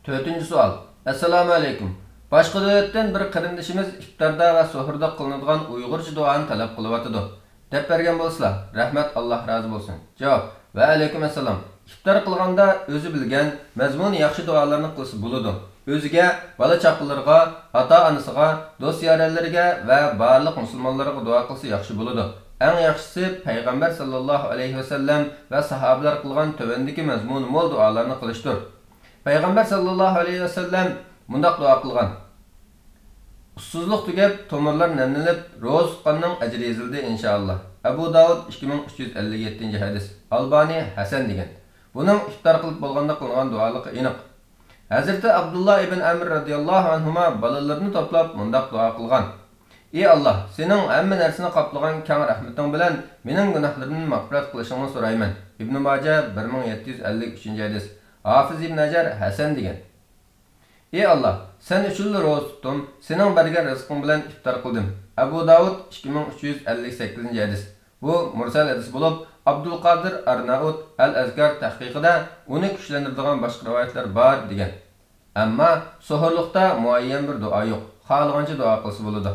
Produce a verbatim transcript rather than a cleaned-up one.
تۆتىنچى سوئال. ئەسسالامۇ ئەلەيكۇم. باشقا دۆلەتتىن بىر قېرىندىشىمىز ئىپتاردا ۋە سوھۇردا قىلىنىدىغان ئۇيغۇرچە دۇئانى تەلەپ قىلىۋاتىدۇ. دەپ بەرگەن بولسىلا، رەھمەت، ئاللاھ رازى بولسۇن. جاۋاب. ۋە ئەلەيكۇم ئەسسالام. ئىپتار قىلغاندا ئۆزى بىلگەن، مەزمۇنى ياخشى دۇئالارنى قىلسا بولىدۇ. ئۆزىگە، بالا چاقىلىرىغا، ئاتا ئانىسىغا، دوست يارەنلىرىگە ۋە بارلىق مۇسۇلمانلارغا دۇئا قىلسا ياخشى بولىدۇ. ئەڭ ياخشىسى پەيغەمبەر ساللاللاھۇ ئەلەيھى ۋەسەللەم ۋە ساھابىلەر قىلغان تۆۋەندىكى مەزمۇنى مول دۇئالارنى قىلىشتۇر. پەيغەمبەر ساللاللاھۇ ئەلەيھى ۋەسەللەم مۇنداق دۇئا قىلغان: ئۇسسۇزلۇق تۈگەپ، تومۇرلار نەملىنىپ، روزا تۇتقاننىڭ ئەجرى يېزىلدى، ئىنشائاللا. ئەبۇ داۋۇد، ئىككى مىڭ ئۈچ يۈز ئەللىك يەتتىنچى ھەدىس. ئالبانى ھەسەن دېگەن. بۇنىڭ ئىپتار قىلىپ بولغاندا قىلىنغان دۇئالىقى ئېنىق. ھەزرىتى ئابدۇللا ئىبن ئەمر رەزىياللاھۇ ئەنھۇما بالىلىرىنى توپلاپ مۇنداق دۇئا قىلغان: ئى ئاللاھ، سېنىڭ ھەممە نەرسىنى قاپلىغان كەڭ رەھمىتىڭ بىلەن مېنىڭ گۇناھلىرىمنى مەغپىرەت قىلىشىڭنى سورايمەن. ئىبنى ماجە، بىر مىڭ يەتتە يۈز ئەللىك ئۈچىنچى ھەدىس. ھافىز ئىبن ھەجەر ھەسەن دېگەن. ئى ئاللاھ، سەن ئۈچۈنلا روزا تۇتتۇم، سېنىڭ بەرگەن رىزقىڭ بىلەن ئىپتار قىلدىم. ئەبۇ داۋۇد، ئىككى مىڭ ئۈچ يۈز ئەللىك سەككىزىنچى ھەدىس. بۇ مۇرسەل ھەدىس بولۇپ، ئابدۇلقادىر ئارنائۇت ئەل ئەزكار تەھقىقىدە ئۇنى كۈچلەندۈرىدىغان باشقا رىۋايەتلەر بار دېگەن. ئەمما سوھۇرلۇقتا مۇئەييەن بىر دۇئا يوق، خالىغانچە دۇئا قىلسا بولىدۇ.